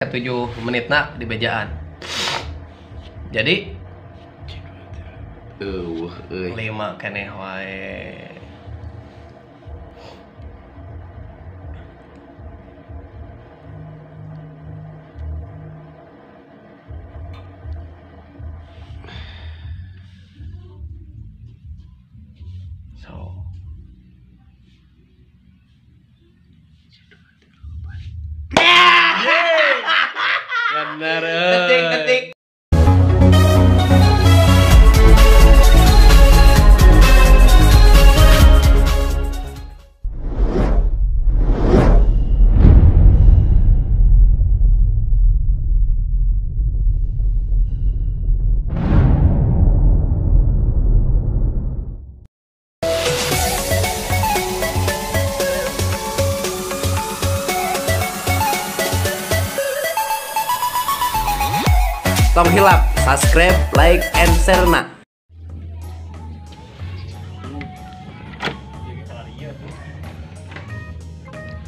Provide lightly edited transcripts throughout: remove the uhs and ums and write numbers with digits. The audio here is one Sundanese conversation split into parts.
7 menitna di bejaan. Jadi 5 keneh wae. So bener. Detik-detik. Tong hilap, subscribe, like, and share na.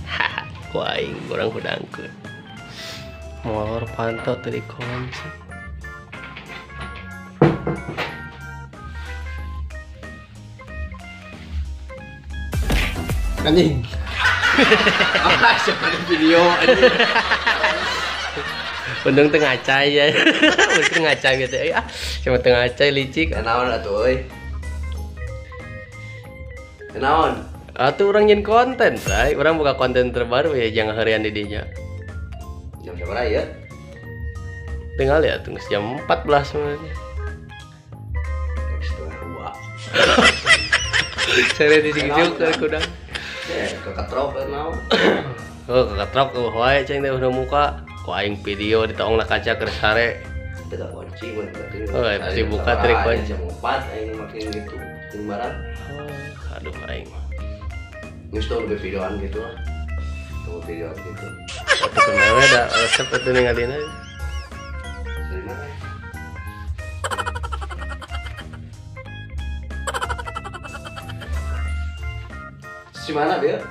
Haha, ku aing urang hudangkeun. Molor panto teu dikunci. Anjing. Ah, siapa video anjing. Untung tengah cai ya. Untung ngacai gitu ya. Cuma tengah cai licik. Naon atuh euy. Naon? Atuh urang nyin konten, Bray. Urang buka konten terbaru ya jangan harian di dinya. Jam sabaraha ya? Tinggal ya tunggu jam 14 sebenarnya. 1:30. Saya di sini ke kudang. Ya, keketrok naon. Oh, keketrok wae ceng teh udah muka. Ku aing video ditaong na kaca keur sare. Teu kunci mun berarti. Oh, pasti buka trik kunci. Jam 4 aing makin gitu jeung barang. Aduh aing mah. Geus tong lebih videoan gitu lah. Tong videoan gitu. Atuh kumaha da resep atuh ningalina. Dari mana? Si mana dia?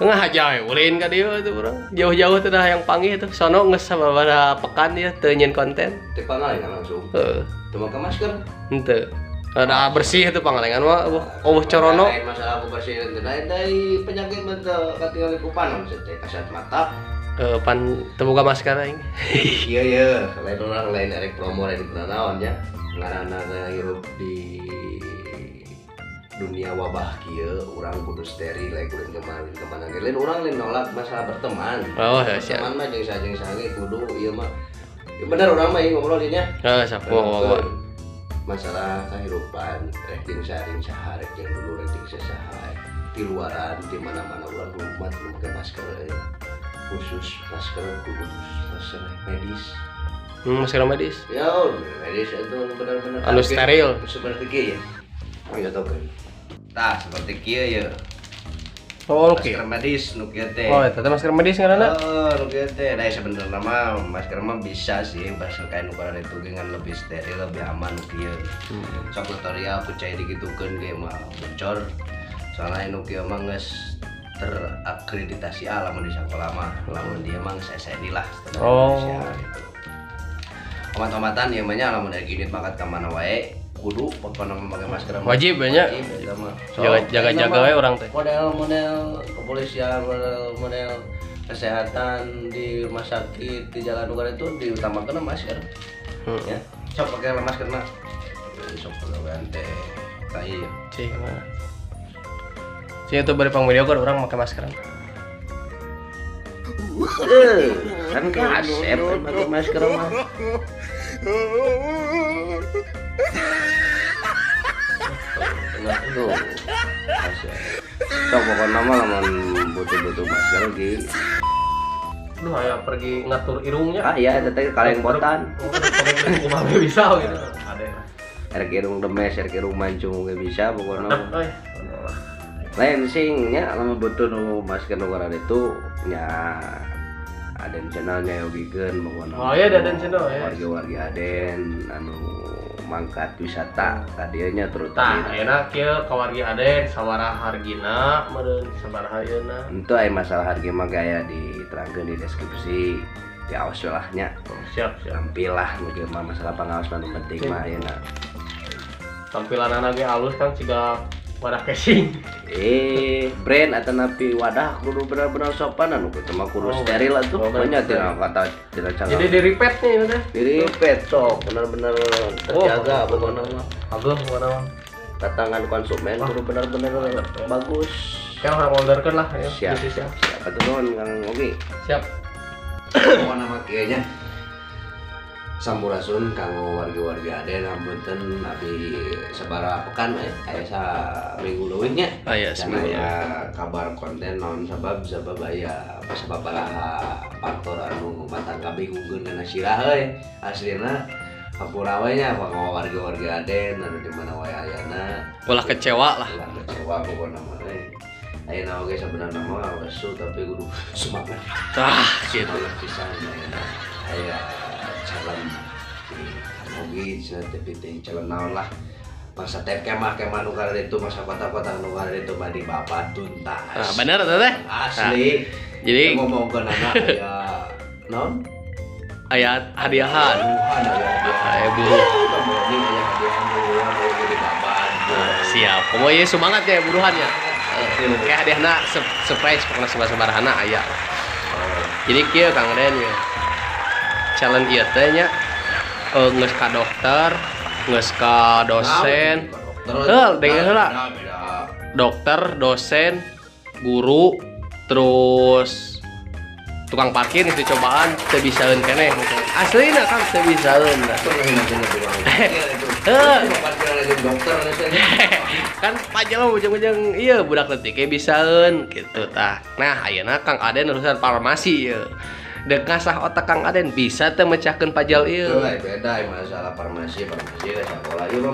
Tengah aja ulin ka dieu atuh urang. Jauh-jauh teh dah yang panggih tuh. Sono geus sababaraha pekan ieu teu nyeun konten. Teu pangalengan langsung. Heeh. Teu make masker. Henteu. Ada bersih itu pangalengan mah eueuh corono. Lain masalah aku bersih teh lain dari penyakit mah teu katingali ku panon teh kasat mata. Pan teu boga masker aing. Iya iya, lain orang lain erek promo lain kunaon nya. Ngaranna hirup di dunia wabah kieu urang kudu steril lain kudu kemana lain urang lain nolak masalah berteman. Oh ya siap. Berteman mah jeung saha ge kudu ieu mah. Ya bener urang mah ieu ngobrol dinya. Heeh, sok ngomong. Masalah kehidupan rek jeung saha rek jeung dulur rek jeung saha di luaran di mana-mana urang kudu make masker khusus masker kudu masker medis. Masker medis. Ya, medis itu benar-benar anu steril seperti kieu ya. Oh ya tau kan. Tah seperti kieu ya. Oh, oke. Masker medis nu kieu teh. Oh, eta teh masker medis ngaranna? Heeh, nu kieu teh. Da sebenarnya mah masker mah bisa sih masker kain ukuran itu ge ngan lebih steril, lebih aman nu kieu. Sok tutorial ku cai digitukeun ge mah bocor. Soalna nu kieu mah geus terakreditasi A lamun di sakola mah. Lamun dia mah geus SNI lah standar Indonesia gitu. Obat-obatan ieu mah nya lamun aya gini mangkat ka mana wae kudu pokokna memakai masker wajib banyak. Jaga-jaga we urang teh. Model-model kepolisian, model-model kesehatan di rumah sakit, di jalan luar itu diutamakan masker. Ya, sok pakai masker na. Sok pagawean teh tai ya. Cih mah. Cih itu bari pang video kan urang make masker. Kan kasep pakai masker mah. Tuh, sok pokoknya mah lamun butuh-butuh masker ge. Duh, aya pergi ngatur irungnya. Ah iya, eta teh kaleng botan. Kumaha bisa gitu. Ade. Erek irung demes, erek irung mancung ge bisa pokoknya. Lain sing nya lamun butuh nu masker nu ngaran itu nya Aden channelnya yogikeun pokoknya. Oh iya, Aden channel ya. Wargi-wargi Aden anu mangkat wisata kadieunya terutama. Tah, ayeuna kieu ka wargi Aden sabaraha hargina meureun sabaraha ayeuna. Henteu aya masalah harga mah gaya diterangkeun di deskripsi. Diawas lah nya. Siap, siap. Tampil lah mungkin mah masalah pengawas mah nu penting mah ayeuna. Tampilanana ge alus kan siga wadah casing. Brand atau napi wadah kudu benar-benar sopan anu kitu mah kudu steril atuh. Banyak tina kata tina cara. Jadi di repeat nih itu teh. Di repeat sok benar-benar terjaga pokokna mah. Ageuh pokona mah. Kedatangan konsumen kudu benar-benar bagus. Kan orang orderkeun lah ya. Siap. Siap. Atuh nuhun Kang Ogi. Siap. Pokona mah kieu nya. Sampurasun kanggo wargi-wargi Aden hapunten abdi sabaraha pekan aya saminggu leuwih nya. Aya seminggu. Aya kabar konten naon sabab aya sababaraha faktor anu matang kabingungkeun kana sirah euy. Aslina hampura we nya kanggo wargi-wargi Aden anu di mana wae ayana. Ulah kecewa lah. Ulah kecewa pokona mah euy. Ayeuna oge sabenerna mah lesu tapi kudu semangat. Tah kitu. Semangat pisan ayeuna. Aya calon di Ogi cenah teh calon naon lah masa teh kemah nu kararitu masa kota-kota nu kararitu mah dibabat tuntas. Nah, bener teh teh? Asli. Nah, jadi ngomongkeun anak aya naon? Aya hadiahan. Aya buruh. Aya hadiahan buruhan oge dibabat. Siap. Komo ieu semangat ya buruhan ya. Kayak hadiahna surprise pokona sabarahana aya. Jadi kieu Kang Den ya. Challenge ieu teh nya geus ka dokter, geus ka dosen. Heuh, dengar heula. Dokter, dosen, guru, terus tukang parkir geus dicobaan teu bisaeun keneh. Aslina Kang teu bisaeun. Heuh, kan pajak mah ujung-ujung ieu budak leutik ge bisaeun kitu tah. Nah, ayeuna Kang Aden urusan farmasi ieu. Dek ngasah otak Kang Aden bisa teu mecahkeun pajal ieu. Teu beda masalah farmasi ka sakola ieu mah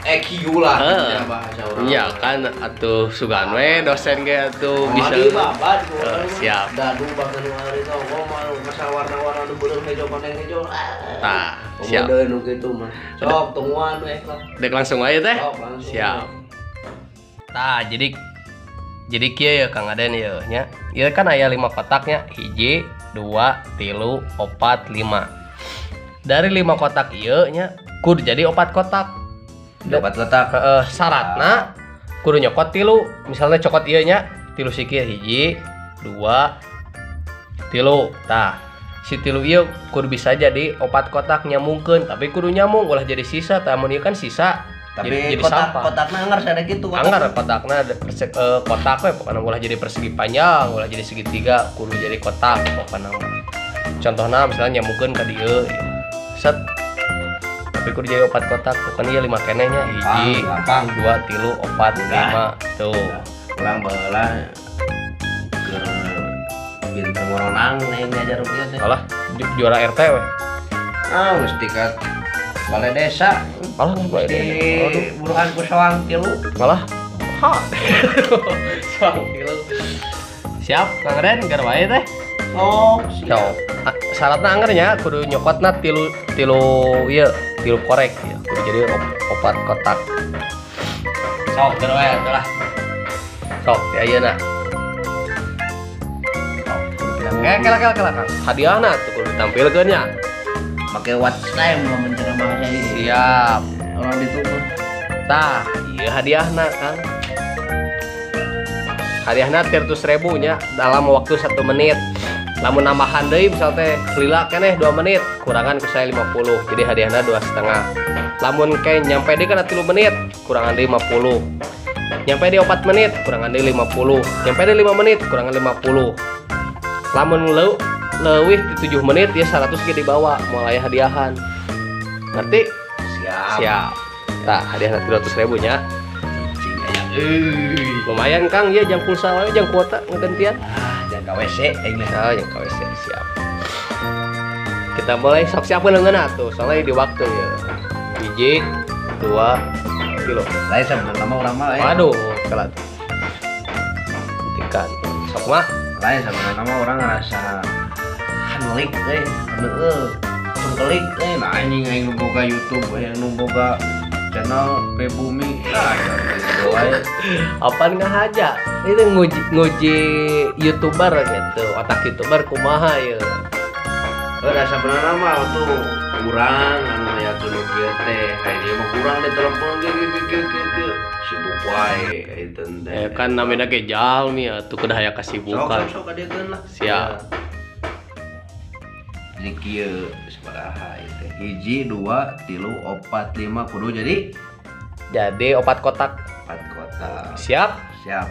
EQ lah bahasa urang. Iya kan atuh sugan we dosen ge atuh bisa. Dibabat siap. Dadu bahkan nu ari teh mah masalah warna-warna nu beureum hejo koneng hejo. Tah, siap. Komodeun nu kitu mah. Sok tungguan we lah. Dek langsung aja teh. Siap. Tah, jadi kieu ya Kang Aden ieu nya. Ieu kan aya 5 kotaknya, 1, 2, 3, 4, 5. Dari 5 kotak ieu nya kudu jadi 4 kotak. 4 kotak. Heeh, syaratna kudu nyokot 3. Misalnya cokot ieu nya 3 siki 1, 2, 3. Tah, si 3 ieu kudu bisa jadi 4 kotak nyambungkeun, tapi kudu nyambung ulah jadi sisa. Tah mun ieu kan sisa. Tapi jadi kotak kotakna anggar sada kitu kotak. Anggar kotakna ada kotak we pokona ulah jadi persegi panjang, ulah jadi segitiga, kudu jadi kotak pokona. Contohna misalnya nyambungkeun ka dieu. Set. Tapi kudu jadi 4 kotak, pokona ieu 5 keneh nya. 1, 2, 3, 4, 5. Tuh. Urang baheula keur pinter moronang lain ngajar kieu teh. Alah, juara RT we. Ah, geus tingkat balai desa. Malah balai desa. Aduh, buruhan ku soang tilu. Malah. Ha. Soang tilu. Siap, Kang Ren, gar wae teh. Oh, siap. Syaratna angger nya kudu nyokotna tilu ieu, tilu korek ya. Kudu jadi 4 kotak. Sok gar wae atuh lah. Sok di ayeuna. Sok, kela Kang. Hadiahna tuh kudu ditampilkeun nya. Pakai watch time mau mencari bahasa ini. Siap. Orang ditunggu. Tah, ieu hadiahna Kang. Hadiahna 300.000 nya dalam waktu 1 menit. Lamun nambahan deui misal teh lila keneh 2 menit, kurangan ku saya 50. Jadi hadiahna 2,5. Lamun ke nyampe deui kana 3 menit, kurangan deui 50. Nyampe deui 4 menit, kurangan deui 50. Nyampe deui 5 menit, kurangan 50. Lamun leuwih di 7 menit ya 100 ge dibawa moal aya hadiahan. Ngerti? Siap. Siap. Tah, hadiahna 300.000 nya. Cicing aya. Lumayan Kang, ieu jang pulsa wae jang kuota ngegantian. Ah, jang ka WC aing mah. Ah, jang ka WC siap. Kita mulai sok siapkeun leungeun atuh, soalnya di waktu ya. 1, 2, 3. Lain sebenarnya mah urang mah. Waduh, telat. Hentikan. Sok mah. Lain sebenarnya mah urang ngerasa hanelik euy, heueuh. Cungkelik euy, nah anjing aing nu boga YouTube, aing nu boga channel P Bumi. Nah, gitu wae. Apaan ngahaja? Itu nguji YouTuber gitu, otak YouTuber kumaha ya. Udah sebenarnya mah tuh kurang anu aya nu kieu teh. Kayak dia mah kurang di telepon kieu. Sibuk wae eta teh. Kan namina ge jalmi atuh kedah aya kasibukan. Sok kadiekeun lah. Siap. Jadi kieu sabaraha ieu teh. 1 2 3 4 5 kudu jadi 4 kotak. 4 kotak. Siap? Siap.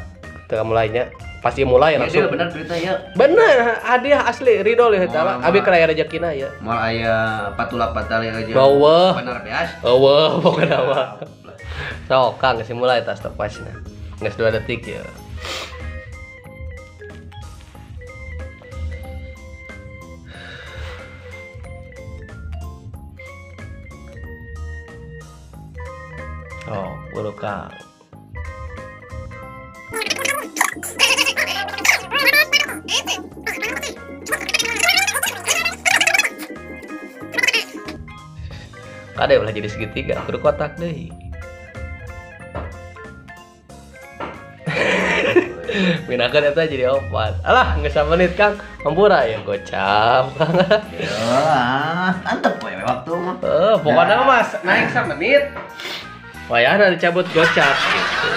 Teu mulainya. Pasti mulai ya, langsung. Bener berita ya. Bener, hadiah asli ridho lihat apa? Abi keraya rezekina ya. Moal aya patula patali aja. Eueuh. Bener beas. Eueuh pokona mah. Sok Kang geus mulai tas stopwatch-na. Geus 2 detik ya. Oh, buru Kang. Kade ulah jadi segitiga, kudu kotak deui. Minakeun eta jadi 4. Alah, geus samenit Kang. Hampura ya gocap Kang. Ya, antep we waktu mah. Pokoknya mas naik samenit. Wayahna dicabut gocap gitu.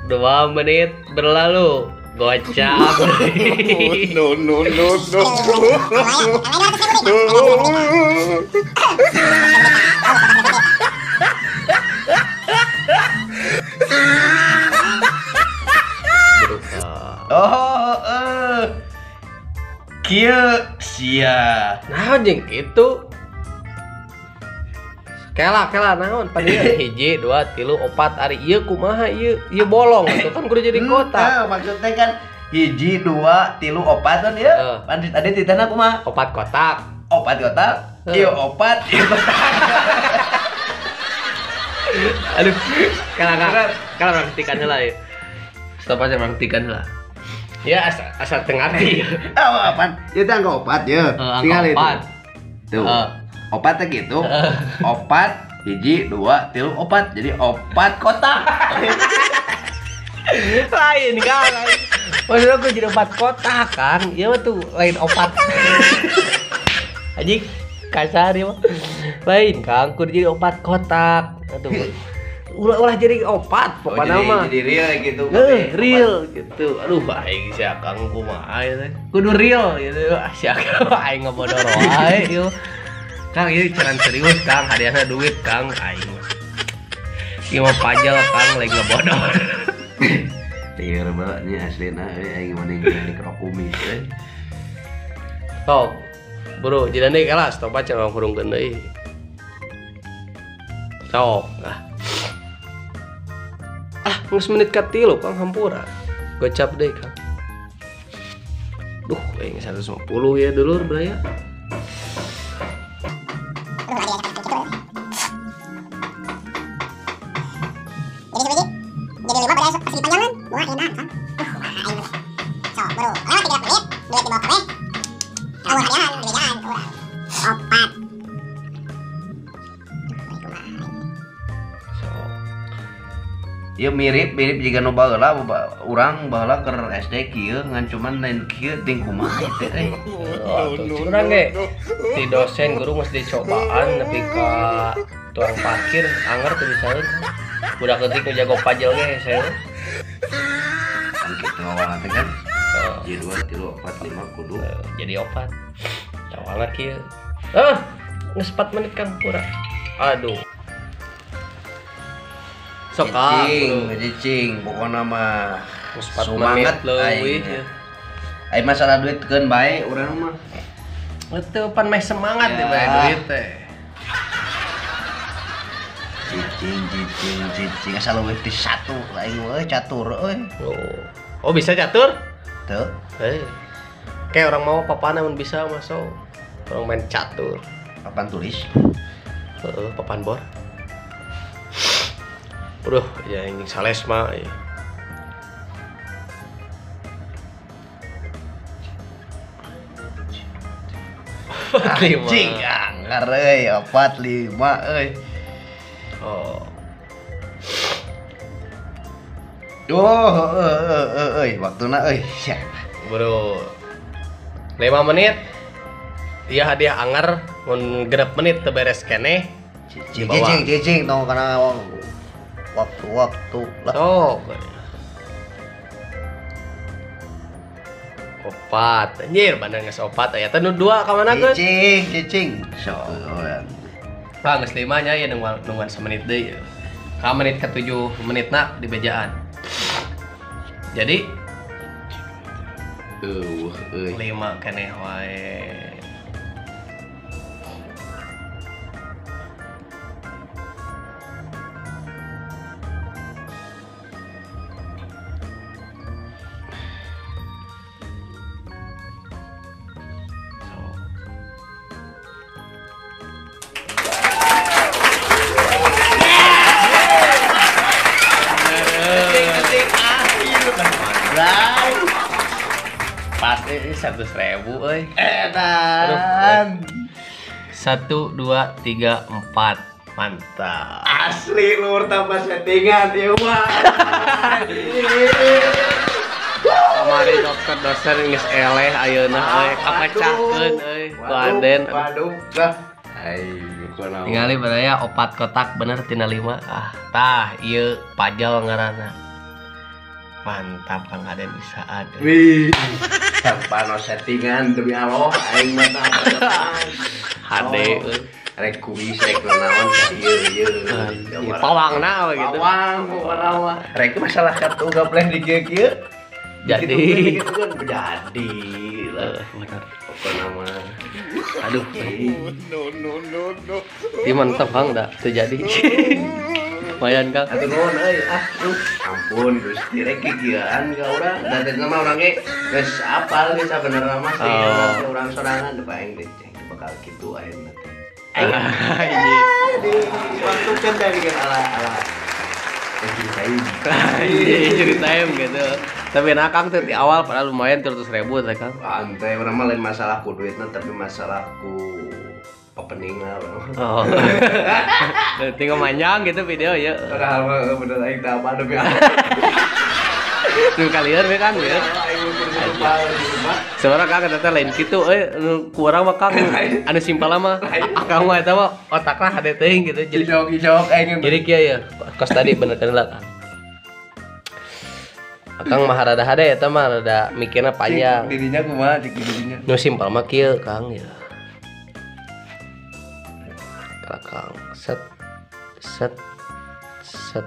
Dua menit berlalu, gocap. No no no no. Oh, kieu sia. Naon jeung kitu? Kela naon pan ieu 1 2 3 4 ari ieu kumaha ieu? Ieu bolong atuh kan kudu jadi kotak. Maksudnya kan 1 2 3 4 kan ieu. Pan tadi titahna kumaha? 4 kotak. 4 kotak. Ieu 4, ieu kotak. Aduh, kala praktikan heula ieu. Stop aja praktikan heula. Ya asal teu ngarti. Oh, apaan? Ieu teh angka 4 ye. Tinggal itu. Tuh. 4 teh gitu. 4 1 2 3 4. Jadi 4 kotak. Lain kan. Maksudnya aku jadi 4 kotak kan. Ieu mah tuh lain 4. Anjing kasar ieu mah. Lain Kang, kudu jadi 4 kotak. Aduh. Ulah jadi 4 pokoknya mah. Jadi real gitu. Real gitu. Aduh aing si Akang kumaha ieu teh. Kudu real gitu. Si Akang aing ngabodor wae ieu. Kang ieu cara serius Kang, hadiahna duit Kang aing mah. Ieu mah pajal Kang lagi ngabodor. Lieur banget nya aslina euy aing mending dikerok kumis euy. Sok. Bro, jidan deui kelas stop aja urang hurungkeun deui. Sok. Ah, geus menit ka 3 Kang hampura. Gocap deui Kang. Duh, aing 150 ya dulur beraya. Jadi 5 pada persegi panjangan, buah enak kan. Aing. Sok, bro. Lewat 3 menit, duit dibawa kabeh. Awal hadiahan, bejaan ke urang. 4. Ya mirip-mirip jika nu baheula urang baheula keur SD kieu ngan cuman lain kieu ting kumaha teh euy. Urang ge ti dosen guru geus dicobaan nepi ka tukang parkir anger teu bisaeun. Budak leutik nu jago pajel ge hese. Kan kitu awalna teh kan. 1 2 3 4 5 kudu jadi 4. Awalna kieu. Geus 4 menit Kang kurang. Aduh. Sok cicing, pokokna mah semangat leuwih. Ai masalah duit keun bae urang mah. Teu pan meh semangat deh bae duit teh. Cicing asal leuwih ti 1 aing euy catur euy. Oh, bisa catur? Teu. Kayak orang mau papan mun bisa masuk. Orang main catur. Papan tulis. Heeh, papan bor. Udah, ya ini salesma ya. Anjing, anggar euy, 4 5 euy. Oh. Oh, euy, waktuna euy. Sia. Bro. 5 menit. Iya hadiah anggar mun 6 menit teu beres keneh. Cicing, cicing, cicing tong kana waktu-waktu lah. Sok. 4. Anjir, bandar geus 4 aya teh nu 2 ka mana geus? Cicing, cicing. Sok. Lah geus 5 nya ya nungguan semenit deui. Ka menit ke 7 menitna di bejaan. Jadi eueuh euy. 5 keneh wae. Pasti 100.000 euy. Edan. 1 2 3 4. Mantap. Asli lur tambah settingan ieu mah. Kamari dokter dosen geus eleh ayeuna euy, kapecahkeun euy ku Aden. Waduh, lah. Ai, kunaon. Tingali baraya 4 kotak bener tina 5. Ah, tah ieu pajal ngaranna. Mantap Kang Aden bisaan. Wih. Tanpa no settingan demi Allah aing mah tah. Hade euy. Rek kuis rek naon ka ieu ieu. Pawangna we gitu. Pawang pokona mah. Rek masalah kartu gapleh di kieu-kieu. Jadi gitu kan jadi lah. Bener. Pokona mah. Aduh. No no no no. Ieu mantap Kang da teu jadi. Lumayan Kang. Atuh nuhun euy ah. Ampun Gusti rek kikieuan ka urang. Da teh mah urang ge geus apal geus sabenerna mah sih urang sorangan deui aing teh bakal kitu ayeuna teh. Anjing. Di waktu kan dari kan ala ala injury time gitu. Tapi nah Kang tuh di awal padahal lumayan 300.000 teh Kang. Santai urang mah lain masalah ku duitna tapi masalah ku opening lah urang. Oh. Tinggal manjang gitu video ya. Padahal mah bener aing teh apa demi Allah. Tuh kalian we Kang ya. Sebenarnya Kang eta lain kitu euy anu ku urang mah Kang anu simpel mah akang mah eta mah otakna hade teuing gitu. Jadi jok-jok aing. Jadi kieu ya kos tadi bener kan lah Kang. Akang mah rada hade eta mah rada mikirna panjang. Dirinya kumaha cik dirinya. Nu simpel mah kieu Kang ya. Kang set set set.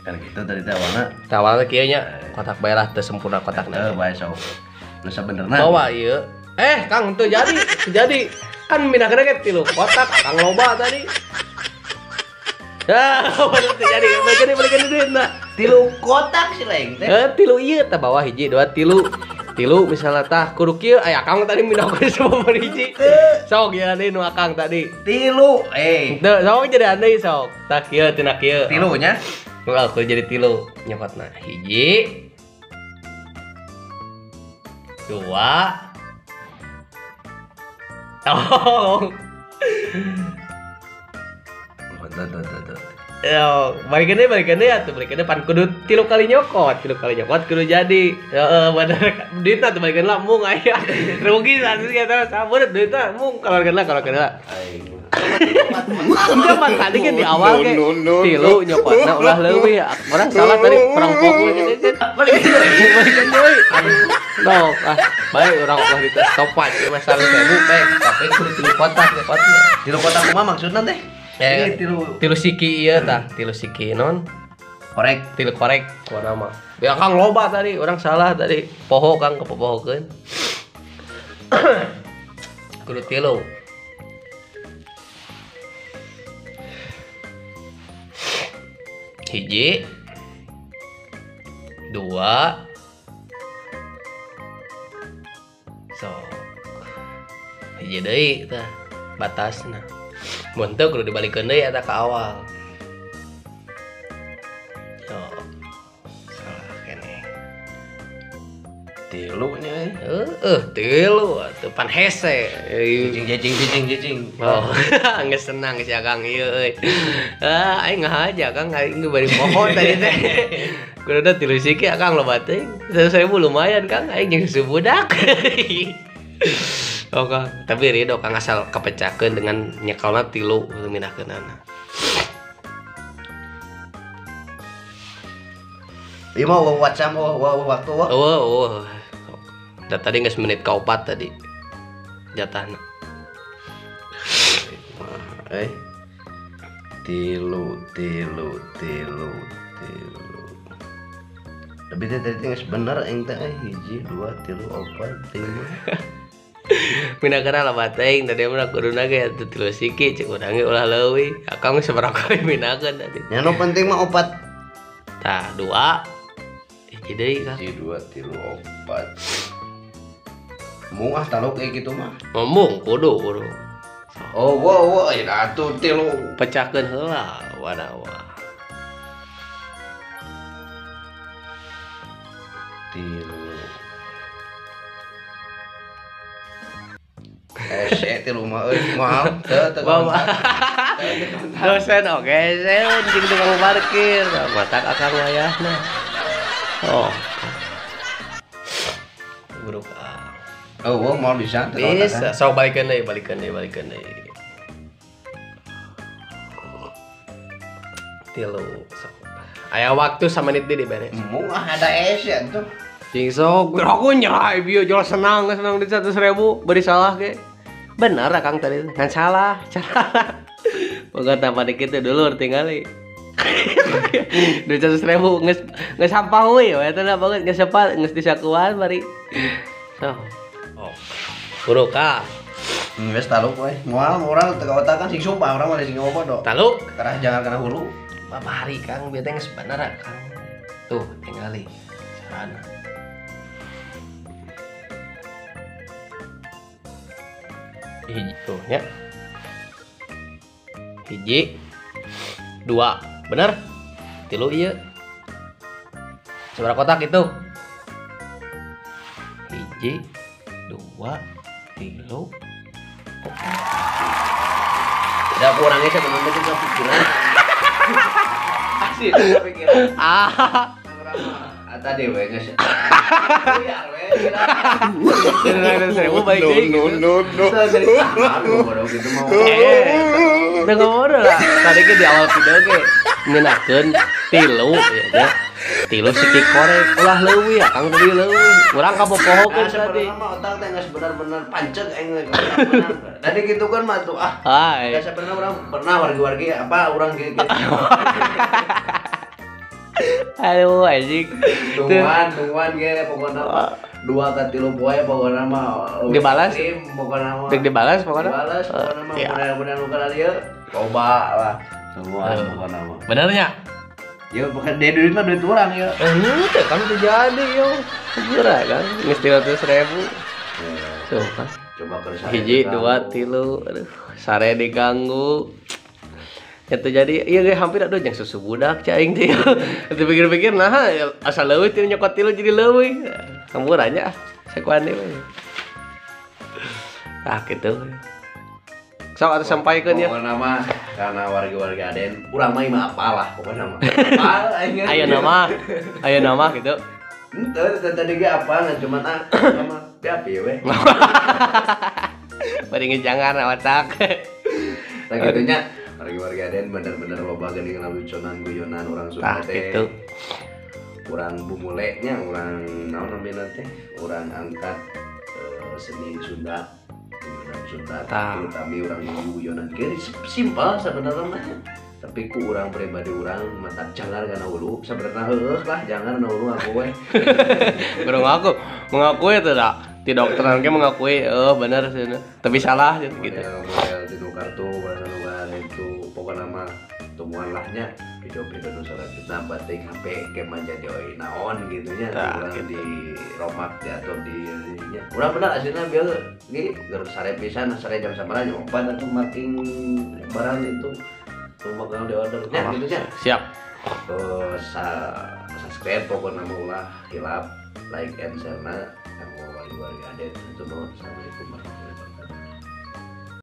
Kan gitu tadi teh awalna. Awalna kieu nya kotak bae lah teu sempurna kotakna. Heuh bae sok. Nu sabenerna. Bawa ieu. Kang teu jadi, teu jadi. Kan mindahkeun ge 3 kotak, Kang loba tadi. Ah, bener teu jadi. Balikeun duitna. 3 kotak si lain teh. Heuh, 3 ieu tah bawah 1 2 3. 3 misalnya tah kudu kieu aya Akang tadi mindahkeun sababaraha hiji. Sok ya deui nu Akang tadi. 3 Teu sok jadi deui sok. Tah kieu tina kieu. 3 nya. Aku jadi 3 nyokotna 1 2 oh. Tuh. Yo, balikeun deui atuh, balikeun pan kudu 3 kali nyokot, 3 kali nyokot kudu jadi. Heeh, bener. Duitna tuh balikeun lah mung aya. Rugi satu eta sabur duitna mung keluarkeun lah. Aing. Enggak tadi kan di awal kayak tilu nyokotna ulah leuwih. Orang salah tadi kurang fokus gitu. Balikeun deui. No, ah, baik orang ulah di stopan ieu mah 100.000 baik, tapi kudu 3 kotak nyokotna. 3 kotak kumaha maksudna teh? Tilu siki ieu tah, tilu siki non korek, tilu korek warna mah. Ya Kang loba tadi, orang salah tadi. Poho Kang kepohokeun. Kudu tilu. 1 2 sok. 1 deui tah batasna. Mun teu kudu dibalikeun deui eta ka awal. Tilu nya. Heeh, tilu atuh pan hese. Cicing. Oh, geus senang si Akang ieu euy. Ah, aing ngahaja Kang, aing bari pohon tadi teh. Kudu tilu siki Akang loba teuing. 100.000 lumayan Kang, aing jeung susu budak. Oh Kang, tapi ridho Kang asal kapecahkeun dengan nyekelna tilu mindahkeunana. Ieu mah WhatsApp waktu. Oh. Da tadi geus menit ka 4 tadi. Jatahna. Tilu. Tapi teh tadi geus bener aing teh 1 2 3 4 5. Mindahkeunna loba teuing tadi mah kuduna ge atuh tilu siki cek urang ge ulah leuwih. Akang sabaraha kali mindahkeun tadi. Nya nu penting mah 4. Tah 2. Hiji deui Kang. 1 2 3 4. Mung ah taluk kayak gitu mah. Ngomong kudu. Oh, wow, ya atuh tilu. Pecahkeun heula wadawa. Tilu. Tilu mah euy mahal teu teu. Dosen oge seun jeung tukang parkir, matak akang wayahna. Oh. Buruk ah. Oh, mau bisa. Bisa, sok balikeun deui, balikeun deui. Tilu sok. Aya waktu samenit deui diberes. Mung ah ada es ya tuh. Cing sok, aku nyerah bieu jual senang di 100.000 beri salah ge. Bener Kang tadi, ngan salah cara. Boga tambah dikit dulur tingali. 200.000 geus geus sampah we eta na banget geus sepat geus disakuan bari. So. Oh. Buruk ka. Geus taluk we. Moal urang teu kaotakan sing sumpah urang mah sing bodoh. Taluk karah jangan kana hulu. Babari Kang bieu teh geus bener Kang. Tuh tingali carana. Hiji tuh nya. 1 2 bener? 3 ieu. Sabaraha kotak itu? 1 2 3 4. Udah kurangnya sebenarnya juga pikiran. Asli pikiran. Ah. Tadi we geus. Buyar we. No no no. Bodoh gitu mau. Teu ngobrol lah. Tadi ge di awal video ge ngeunahkeun tilu ya. Tilu siki korek ulah leuwih Akang tadi leuwih. Urang kapopohokeun tadi. Sebenarnya mah otak teh geus benar-benar panceg aing. Tadi gitu kan mah tuh ah. Geus sebenarnya urang pernah wargi-wargi apa urang gitu. Aduh anjing. Tungguan ge pokona mah 2 ka 3 poe pokona mah dibalas. Pokona mah. Dek dibalas pokona. Dibalas pokona mah mudah-mudahan nu kana dieu loba lah. Tungguan pokona mah. Benernya? Ya bukan dia duit mah duit urang ya. Henteu kan teu jadi yo. Murah kan geus 300.000. Tuh kan. Coba keur sare. 1 2 3 aduh sare diganggu. Itu jadi iya ge hampir aduh jeung susu budak cai aing teh. Teu pikir-pikir nah asal leuwih teu nyokot tilu jadi leuwih. Hampurannya sakuan deui we. Tah kitu. Sok atuh sampaikeun ya. Pokona mah karena warga-warga Aden urang mah imah apalah pokona mah. Apal aing. Aya nama gitu. Henteu tadi ge apal cuman ah mah piapi we. Bari ngejangan otak. Tah kitunya warga-warga Aden bener-bener loba geuning lucunan guyonan urang Sunda teh. Gitu. Urang bumule nya urang naon namina teh? Urang angkat seni Sunda. Urang Sunda terutama urang guyonan kieu simpel sebenarnya mah. Tapi ku urang pribadi urang mata jangar kana hulu sebenarnya heueuh lah jangan kana hulu aku we. Baru ngaku, mengakui teh da. Di dokteran ge mengakui bener cenah. Tapi salah gitu. Model tinu kartu bahasa itu pokoknya mah temuan lahnya video-video nu selanjutnya batik HP ke jadi oi naon gitu nya urang gitu. Di romak diatur di nya urang bener aslinya bieu ge keur sare pisan sare jam sabaraha jam 4 atuh marking barang itu tuh bakal di order nya gitu nya siap. Subscribe pokoknya mah ulah hilap Like and share na kanggo wargi-wargi Aden. Hatur nuhun. Assalamualaikum warahmatullahi wabarakatuh.